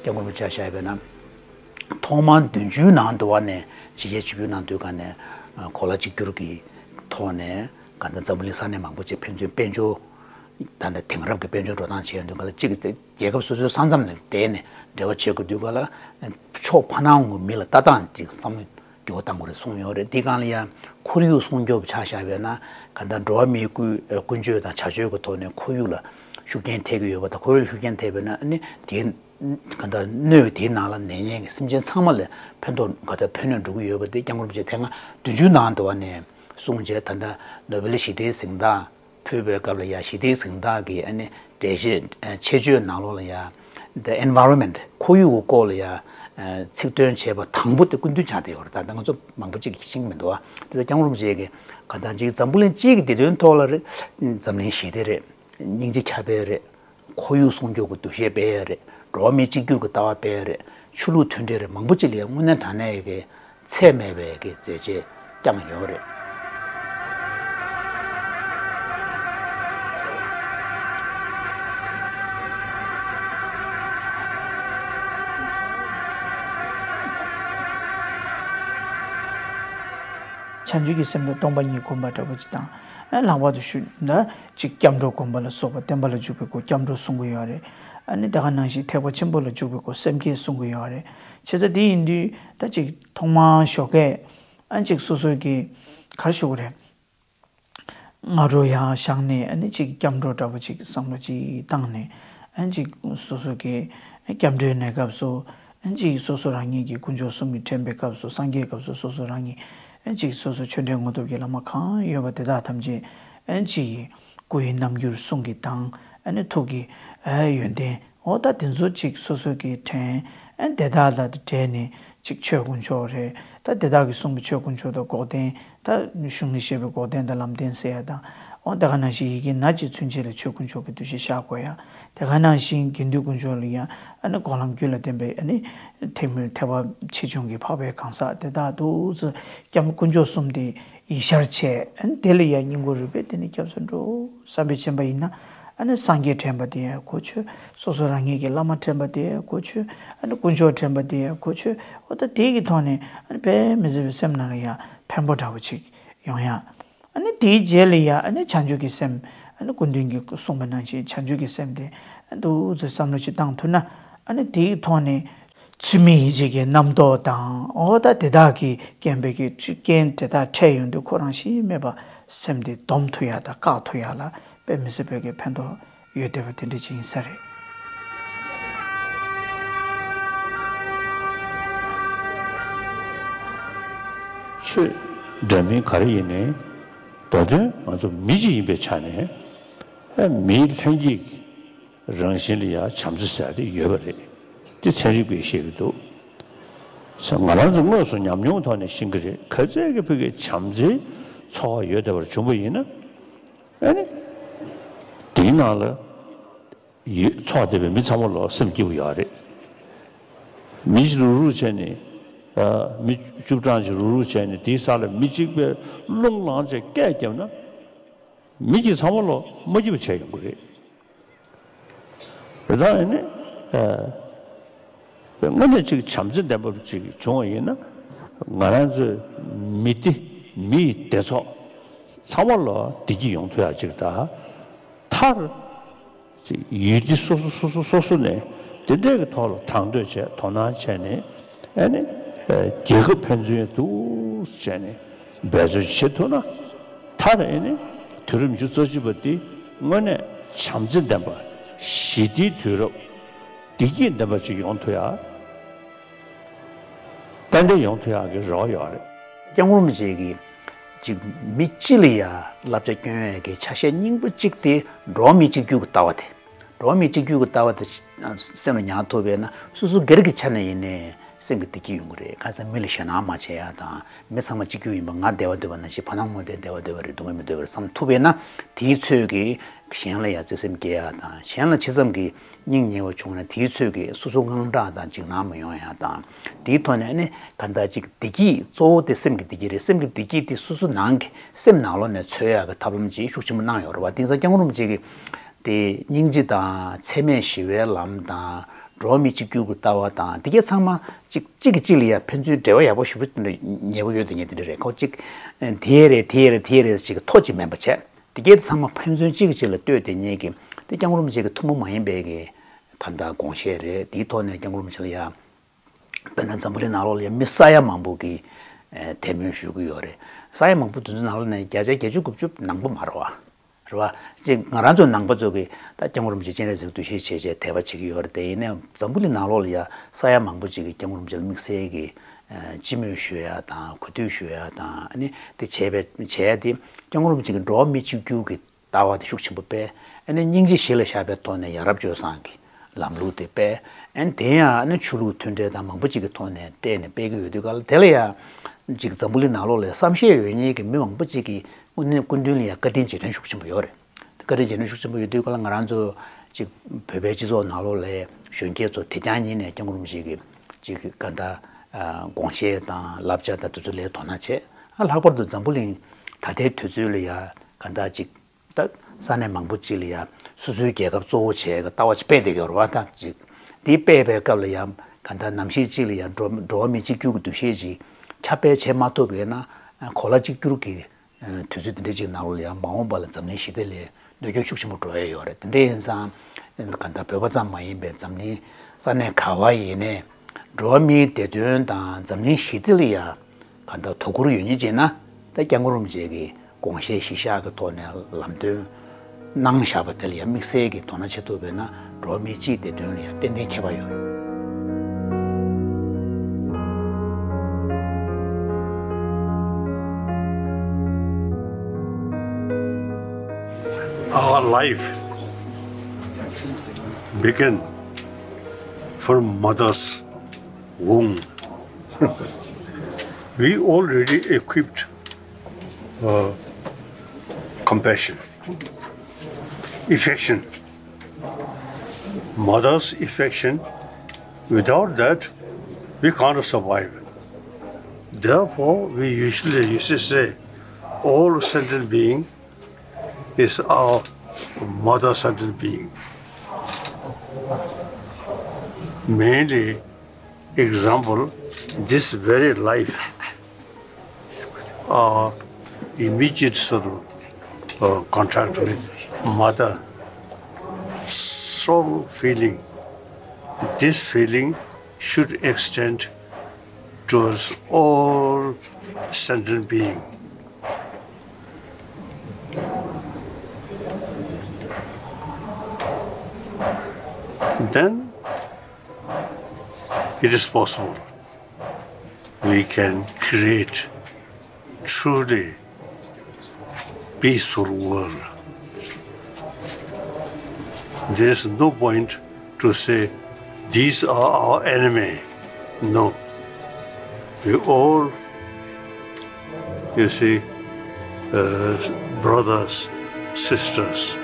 སྐྱབས་མགོན་རིན་པོ་ཆེ་ལ་བཤད་པས་ན། ཐོག་མར་བདུན་ཅུའི་ནང་དུ་བ་ནས་ཇི་སྐད་ཇི་ལྟར་ནང་དུ་ག་ནས་གོ་ལ་གཅིག་གྱུར་གྱི་ཐོག་ནས་ག་འདྲ་འཛམ་བུ་གླིང་ས་གནས་མང་པོ་ཅིག་ཕན་ཚུན་དཔལ་འབྱོར་ད་ནས་དེང་རབས་ཀྱི་དཔལ་འབྱོར་འགྲོ་སྟངས་བྱས་ཡོང་དུས་ག་ལ་གཅིག་རྒྱལ་ཁབ་སོ་སོའི་ས་མཚམས་ནས་བསྡད་ནས་འབྲེལ་བ་བྱེད་དགོས་དུས་ག་ལ་ཕྱོགས་ཕ་ནང་ངོ་མི་ལ་ལྟ་སྟངས་ཅིག་བསམ་བློ་འགྱུར་བ་གཏང་དགོས་རེད་གསུངས་ཡོད་རེད། འདི་སྒང་ལ་ཡང་ཁོར་ཡུག་སྲུང་སྐྱོབ་ཆ་བཞག་པས་ན་ག་འདྲ་འགྲོ་བ་མིའི་ཀུན་ཀུན་སྤྱོད་དང་བྱ་སྤྱོད་ཀྱི་ཐོག་ནས་ཁོར་ཡུག་ལ་ཤུགས་རྐྱེན་ཐེབས་ཀྱི་ཡོད་པ་དང་ཁོར་ཡུག་ལ་ཤུགས་རྐྱེན་ཐེབས་པས་ན་ཨ་ནི་དེའི་ག་འདྲ་སྣོད་དེའི་ནང་ལ་ནད་ཉེན་གྱི་སེམས་ཅན་ཚང་མ་ལ་ཕན་ཐོགས་ག་འདྲ་ཕན་གནོད་འགྲོ་གི་ཡོད་པ་དེ་སྐྱབས་མགོན་རིན་པོ་ཆེ་ཐེངས་ལྔ་བདུན་ཅུའི་ནང་དུ་བ་ནས་གསུངས་བྱས། ད་ལྟ་ནོ་བེལ་ཞི་བདེའི་གཟེངས་རྟགས་ཕུལ་བའི་སྐབས་ལ་ཡ་ཞི་བདེའི་གཟེངས་རྟགས་ཀྱི་ཨ་ནི་འགྲེལ་བཤད་ཆེད་བརྗོད་ནང་ལོགས་ལ་ཡ་The Environment ཁོར་ཡུག་གི་སྐོར་ལ་ཡ་ཚིག་ཐོན་བྱས་པ་དང་པོ་དེ་སྐུ་མདུན་ཆགས་བསྡད་ཡོད་རེད། ད་ལྟ་ང་ཚོ་མང་པོ་ཅིག་ཤེས་ཀྱི་མི་འདུག་བ། དེ་ལྟར་སྐྱབས་མགོན་རིན་པོ་ཆེ་གིས་ག་འདྲ་ཅིག་འཛམ་བུ་གླིང་སྤྱི་ཡི་བདེ་དོན་ཐོག་ལ་རེད། འཛམ་གླིང་ཞི་བདེ་རེད། སྙིང་རྗེ་ཁྱབ་སྤེལ་རེད། ཁོར་ཡུག་སྲུང་སྐྱོབ་ཀྱི་འདུ་ཤེས་སྤེལ་ཡ་རེད། འགྲོ་བ་མིའི་གཅིག་གྱུར་གྱི་ལྟ་བ་སྤེལ་ཡ་རེད། ཆོས་ལུགས་མཐུན་སྒྲིལ་རེད། མང་པོ་ཅིག་ལ་ཡང་དངོས་གནས་དྲང་གནས་ཀྱི་ཚད་མེད་པའི་གི་མཛད་རྗེས་བསྐྱངས་ཡོད་རེད། བྱང་ཆུབ་ཀྱི་སེམས་དང་སྟོང་པ་ཉིད་སྒོམ་པ་འདྲ་པོ་ཅིག་དང་། ལྷག་པར་དུ་ཞུ་ན་ཅིག་སྐྱབས་འགྲོ་སྒོམ་པ་ལ་སོགས་པ་བསྟན་པ་ལ་འཇུག་པའི་སྒོ་སྐྱབས་འགྲོ་གསུང་གི་ཡོད་རེད། ཨ་ནི་དེ་ག་ནང་བཞིན་ཐེག་པ་ཆེན་པོ་ལ་འཇུག་པའི་སྐོར་སེམས་བསྐྱེད་གསུང་གི་ཡོད་རེད། བྱས་ཙང་དེ་ཡིན་དུས་ད་ཅིག་ཐོག་མར་ཞོགས་ཀས་ཨ་ཅིག་སོ་སོ་གི་ག་རེ་ཞུ་དགོས་རེད། སྔ་དྲོ་ཡར་བཞེངས་ནས་ཨ་ནི་ཅིག་སྐྱབས་འགྲོ་འདྲ་པོ་ཅིག་བསམ་བློ་ཅིག་བཏང་ནས་ཨ་ཅིག་སོ་སོ་གི་སྐྱབས་འགྲོའི་གནས་སྐབས་སུ་ཨ་ཅིག་སོ་སོ་རང་ཉིད་ཀྱི་དཀོན་མཆོག་གསུམ་གྱི་དྲན་པའི་སྐབས་སུ་སངས་རྒྱས་སྐབས་སུ་སོ་སོ་རང་ཉིད་ཨ་ཅིག་སོ་སོ་ཆོས་འབྲེལ་དངོས་སྟོབས་ཀྱི་བླ་མ་གང་ཡོད་པ་དེ་དག་ཐམས་ཅད་ཨ་ཅིག་གི་སྐུ་ཡི་རྣམ་འགྱུར་གསུང་གི་དང་ཨ་ནི་ཐུགས་ཀྱི་ཨ་ཡོན་ཏན་འོ་ད་དེ་ཚོ་ཅིག་སོ་སོ་གི་དྲན་ཨ་དེ་དག་ལ་དྲན་ནས་ཅིག་ཆོས་དཀོན་མཆོག་རེད། ད་དེ་དག་གིས་གསུངས་པའི་ཆོས་དཀོན་མཆོག་དང་འགོག་བདེན། ད་གཞུང་ནས་བཤད་པའི་འགོག་བདེན་དང་ལམ་བདེན་ཟེར་ཡ་དང་། འོ་དེ་ག་ནང་བཞིན་ཡི་གེ་ན་གཅིག་ཚུན་ཆད་ལ་ཆོས་དཀོན་མཆོག་གི་འདུ་ཤེས་བཞག་དགོས་ཡ། དེ་ག་ནང་བཞིན་དགེ་འདུན་དཀོན་མཆོག་ལ་ཡང་ཨ་ནི་འགོག་ལམ་རྒྱུད་ལ་བསྟན་པའི་ཨ་ནི་ཐེག་དམན་ཐེག་པ་ཆེ་ཆུང་གི་འཕགས་པའི་གང་ཟག་དེ་དག་ཏུ་སྐྱབས་དཀོན་མཆོག་གསུམ་དེ་ཡིད་ཤར་བྱས། ཨ་ནི་དེ་ལ་ཡང་སྙིང་པོ་རུས་པས་དེ་ནི་སྐྱབས་སུ་འགྲོ་བསམ་པའི་སྦྱིན་པ་ཡིན་ན། ཨ་ནི་སངས་རྒྱས་དྲན་པ་དེ་ཡང་གོ་ཆོད། སོ་སོ་རང་ཉིད་ཀྱི་བླ་མ་དྲན་པ་དེ་ཡང་གོ་ཆོད། ཨ་ནི་དཀོན་མཆོག་དྲན་པ་དེ་ཡང་གོ་ཆོད། འོ་ད་དེ་གི་ཐོག་ནས་ཨ་ནི་དཔེ་མི་སྲིད་པའི་སེམས་ནང་ལ་ཡང་ཕན་པོ་འདྲ་བོ་ཅིག་ཡོང་ཡ། ཨ་ནི་དེའི་རྗེས་ལ་ཡང་ཨ་ནི་བྱང་ཆུབ་ཀྱི་སེམས། ཨ་ནི་སྐུ་མདུན་གྱིས་གསུངས་པ་ནང་བཞིན་བྱང་ཆུབ་ཀྱི་སེམས་དེ་ཨ་ནི་འདུག་ཚོད་བསམ་བློ་ཅིག་བཏང་ཐུབ་ན། ཨ་ནི་དེའི་ཐོག་ནས་ཚུལ་མིན་ཡིད་བྱེད་ཀྱི་རྣམ་རྟོག་དང་འོ་ད་དེ་དག་གི་རྐྱེན་པས་ཀྱི་རྐྱེན་དེ་དག་འཕྲད་ཡོང་དུས་ཁོ་རང་ཤི་མེད་པ་སེམས་དེ་སྡོམ་ཐུབ་ཡ་དང་བཀག་ཐུབ་ཡ་ལ་དཔེ་མི་སྲིད་པའི་གི་ཕན་ཐོགས་ཡོད་བསྡད་པ་དེ་འདྲ་ཅིག་ཡིན་ས་རེད། ཆོས་འདྲ་མིན་ག་རེ་ཡིན་ནའི་ད་དུང་ང་ཚོ་མི་གཅིག་ཡིན་པའི་ཆ་ནས་ཨ་མིའི་ལྷན་སྐྱེས་རང་བཞིན་ལ་ཡང་བྱམས་བརྩེ་ཟེར་ཡ་དེ་ཡོད་པ་རེད། དེ་ཚན་རིག་པས་བཤད་ཀྱི་འདུག་ས་ང་རང་ཚོ་དངོས་སུ་ཉམས་མྱོང་ཐོག་ནས་ཤེས་ཀྱི་རེད། ག་ཚད་ཀྱི་ཕ་གི་བྱམས་བརྩེའི་ཚོར་བ་ཡོད་བསྡད་པར་བྱུང་པ་ཡིན་ན། ཨ་ནི་དེའི་ནང་ལ་ཡོད་ཚོར་བསྡད་པའི་མི་ཚང་མ་ལོག་སེམས་སྐྱིད་པོ་ཡོད་རེད། མི་ཞིག་རུག་རུག་བྱས་ནས་ཨ་མི་བཅུ་གྲངས་ཤིག་རུག་རུག་བྱས་ནས་དེའི་ས་ལ་མི་གཅིག་པས་རླུང་ལངས་བྱས་སྐད་བརྒྱབ་ན། མི་གཅིག་ཚང་མ་ལོག་མ་སྐྱིད་པ་བྱས་ཡོང་གི་རེད། རེད་ད་ཨ་ནི་ཨ་དངོས་གནས་ཅིག་བྱམས་བརྩེ་ལྡན་པ་ཅིག་བྱུང་བ་ཡིན་ན། ང་རང་ཚོའི་མི་སྡེ་མི་ཡི་སྡེ་ཚོགས་ཚང་མ་ལ་བདེ་སྐྱིད་ཡོང་ཐུབ་ཡ་ཅིག་དང་། མཐར་ཅིག་ཡུལ་སྡེ་སོ་སོ་སོ་སོ་སོ་ནས་དེ་འདྲའི་གི་ཐོག་ལ་དང་དོད་བྱས་དོ་སྣང་བྱས་ནས་ཨ་ནི་རྒྱལ་ཁབ་ཕན་ཚུན་འདུག་བྱས་ནས་འབད་རྩོལ་བྱེད་ཐུབ་ན། མཐར་ཨེ་ནི་དུས་རབས་ཉི་ཤུ་རྩ་གཅིག་པ་འདི་དངོས་གནས་བྱམས་བརྩེ་ལྡན་པ། ཞི་བདེའི་དུས་རབས། བདེ་སྐྱིད་ལྡན་པ་ཅིག་ཡོང་ཐུབ་ཡ། ཏན་ཏན་ཡོང་ཐུབ་ཡ་གི་རེ་བ་ཡོད་རེད། སྐྱབས་མགོན་རིན་པོ་ཆེ་གིས་ཅིག་མི་སྤྱི་ལ་ཡ་བསླབ་བྱ་སྐྱོན་ཡ་གི་ཆ་ཤས་སྙིང་པོ་གཅིག་དེ་འགྲོ་བ་མི་གཅིག་གྱུར་གྱི་ལྟ་བ་དེ། འགྲོ་བ་མི་གཅིག་གྱུར་གྱི་ལྟ་བ་དེ་སེམས་ལ་ཉར་ཐུབ་པས་ན་སོ་སོ་སྒེར་གྱི་ཆ་ནས་ཡིན་ནའི་སེམས་ཀྱི་བདེ་སྐྱིད་ཡོང་གི་རེད། ཁ་སང་མི་ལ་ཞེད་སྣང་མ་བྱེད་ཡ་དང་། མི་ཚང་མ་གཅིག་གྱུར་ཡིན་པ་ང་བདེ་བ་འདོད་པ་ནང་བཞིན་ཕ་ནང་མོ་དེ་བདེ་བ་འདོད་པ་རེད། སྡུག་བསྔལ་མི་འདོད་པ་རེད་བསམ་ཐུབ་པས་ན། དེའི་ཚོད་ཀྱིས་གཞན་ལ་ཡང་བརྩེ་སེམས་སྐྱེ་ཡ་དང་། གཞན་ལ་ཇི་ཙམ་གྱིས་སྙིང་ཉེ་བ་བྱུང་ན་དེའི་ཚོད་ཀྱིས་སོ་སོ་དངངས་སྐྲག་དང་འཇིགས་སྣང་མི་ཡོང་ཡ་དང་། དེའི་ཐོག་ནས་ནི་ག་འདྲ་ཅིག་བདེ་སྐྱིད་གཙོ་བོ་དེ་སེམས་ཀྱི་བདེ་སྐྱིད་རེད། སེམས་ཀྱི་བདེ་སྐྱིད་དེ་སོ་སོ་ནང་གི་སེམས་ནང་ལོགས་ནས་འཚོལ་ཡ་གི་ཐབས་ལམ་ཅིག་ཤུགས་ཆེན་པོ་གནང་ཡོད་རེད་བ། དེང་སང་སྐྱབས་མགོན་རིན་པོ་ཆེ་གིས་དེ་སྙིང་རྗེ་དང་འཚེ་མེད་ཞི་བའི་ལམ་དང་། འགྲོ་བ་མི་གཅིག་གྱུར་གྱི་ལྟ་བ་དང་། དེ་གའི་ཚང་མ་གཅིག་གཅིག་གིས་གཅིག་ལ་ཡ་ཕན་ཚུན་འབྲེལ་བ་ཡག་པོ་ཞེ་པོ་ཅིག་ཉེ་པོ་ཡོད་དེ་ཉེ་དེ་འདྲ་རེད། ཁོ་གཅིག་དེ་རེད་དེ་རེད་དེ་རེད་ཅིག་ཐོ་གཅིག་མིན་པ་བྱས། དེ་གའི་ཚང་མ་ཕན་ཚུན་གཅིག་གིས་གཅིག་ལ་ལྟོས་དེ་ཉེ་གི་དེ་སྐྱབས་མགོན་རིན་པོ་ཆེ་གི་ཐུན་མོང་མ་ཡིན་པའི་གི་ག་འདྲ་དགོངས་བཞེད་རེད། དེའི་ཐོག་ནས་སྐྱབས་མགོན་རིན་པོ་ཆེ་ལ་ཡ། དཔེར་ན་འཛམ་བུ་གླིང་ནང་ལོགས་ལ་ཡ་མི་ས་ཡ་མང་པོ་གིས་ཨེ་དད་མོས་ཞུ་གི་ཡོད་རེད། ས་ཡ་མང་པོ་དེ་ཚོའི་ནང་ལོགས་ནས་བརྒྱ་ཆ་བརྒྱད་ཅུ་དགུ་བཅུ་ནང་པ་མ་རེད་བ། རེད་བ། ཅིག་ང་རང་ཚོ་ནང་པ་ཚོ་གིས་ད་སྐྱབས་མགོན་རིན་པོ་ཆེ་སྤྱན་རས་གཟིགས་འདུ་ཤེས་བྱས་བྱས་དད་པ་བྱེད་ཀྱི་ཡོད་རེད་དེ། ཡིན་ནའི་འཛམ་བུ་གླིང་ནང་ལོགས་ལ་ཡ་ས་ཡ་མང་པོ་ཅིག་གིས་སྐྱབས་མགོན་རིན་པོ་ཆེ་ལ་དམིགས་བསལ་གྱི་ཨ་སྤྱི་མོས་ཞུ་ཡ་དང་གུས་འདུད་ཞུ་ཡ་དང་། ཨ་ནི་དེ་བྱས་པའི་བྱས་ཡ་དེ་སྐྱབས་མགོན་རིན་པོ་ཆེ་གིས་འགྲོ་བ་མི་གཅིག་གྱུར་གྱི་ལྟ་བ་དེ་ཤུགས་ཆེན་པོ་སྤེལ། ཨ་ནི་སྙིང་རྗེ་གཞི་ལ་བཞག་པའི་ཐོག་ནས་ཡ་རབས་སྤྱོད་བཟང་གི་ལམ་ལུགས་དེ་སྤེལ། ཨ་ནི་དེ་ཡང་ཨ་ནི་ཆོས་ལུགས་མཐུན་འབྲེལ་དང་མང་པོ་ཅིག་གི་ཐོག་ནས་སྤྲད་ནས་སྤེལ་གྱི་ཡོད་དུས་ག་ལ་དེ་ལ་ཡ་ཅིག་འཛམ་བུ་གླིང་ནང་ལོགས་ལ་བསམ་ཤེས་ཡོད་མཁན་གྱི་མི་མང་པོ་ཅིག་གིས་སྐུ་མདུན་སྐུ་མདུན་ལ་ཡ་བཀའ་དྲིན་རྗེས་དྲན་ཤུགས་ཆེན་པོ་ཡོད་རེད། བཀའ་དྲིན་རྗེས་དྲན་ཤུགས་ཆེན་པོ་ཡོད་དུས་ག་ལ་ང་རང་ཚོ་ཅིག་བོད་པའི་སྤྱི་ཚོགས་ནང་ལོགས་ལ་གཞོན་སྐྱེས་ཚོ་དེ་རྐྱང་ཉིད་ནས་སྐྱབས་མགོན་རིན་པོ་ཆེ་གི་ཅིག་ག་འདྲ་དགོངས་བཞེད་དང་བསླབ་བྱ་དང་དེ་ཚོ་ལ་དོ་སྣང་བྱེད། ཨ་ལྷག་པར་དུ་འཛམ་བུ་གླིང་ད་ལྟའི་དུས་ཚོད་ལ་ཡ་ག་འདྲ་ཅིག་ད་ས་གནས་མང་པོ་ཅིག་ལ་ཡ་སོ་སོའི་རྒྱལ་ཁབ་གཙོ་བོ་བྱས་ཀྱི་ལྟ་བ་ཅིག་སྤེལ་བསྡད་ཀྱི་ཡོད་རེད་བ། ད་ཅིག་འདི་སྤེལ་བའི་སྐབས་ལ་ཡ་ག་འདྲ་ནམ་ཞིག་ཅིག་ལ་ཡ་འགྲོ་འགྲོ་བ་མི་གཅིག་གྱུར་གྱི་འདུ་ཤེས་ཅིག་ཁྱབ་སྤེལ་བྱེད་མ་ཐུབ་པ་ཡིན་ན། གོ་ལ་གཅིག་གྱུར་གྱི་དུས་ཚོད་འདི་འདྲ་ཅིག་ནང་ལོགས་ལ་ཡ་མ་འོངས་པ་ལ་འཛམ་གླིང་ཞི་བདེ་ལ་གནོད་སྐྱོན་ཤུགས་ཆེན་པོ་འགྲོ་ཡ་ཡོད་རེད། དེ་འདྲ་ཡིན་ཙང་ གང་ལྟར་བོད་པ་ཙམ་མ་ཡིན་པའི་འཛམ་གླིང་ས་གནས་ག་བ་ཡིན་ནའི་འགྲོ་བ་མིའི་བདེ་དོན་དང་འཛམ་གླིང་ཞི་བདེ་ལ་ཡ་གང་ལྟར་དོ་ཁུར་ཡོད་མཁན་ཅིག་ན། ད་སྐྱབས་མགོན་རིན་པོ་ཆེ་གི་དགོངས་བཞེད་གཞི་བཞག་གི་ཐོག་ནས་ལམ་སྟོན་གནང་བཞག་པ་དེ་ལ་ཡང་དམིགས་བསལ་གྱི་དོ་སྣང་བྱེད་ཐུབ་པས་ན། འགྲོ་བ་མིའི་སྤྱིའི་བདེ་དོན་ལ་ཡང་ཏན་ཏན་ཁྱད་པར་ཡོད། Our life began from mother's womb. We already equipped uh, compassion, affection, mother's affection. Without that, we can't survive. Therefore, we usually used to say, all sentient being is our mother sentient being. Mainly, example, this very life, our immediate sort of uh, contact with mother, strong feeling. This feeling should extend towards all sentient being. Then it is possible we can create truly peaceful world. There is no point to say these are our enemy. No. We all, you see, uh, brothers, sisters.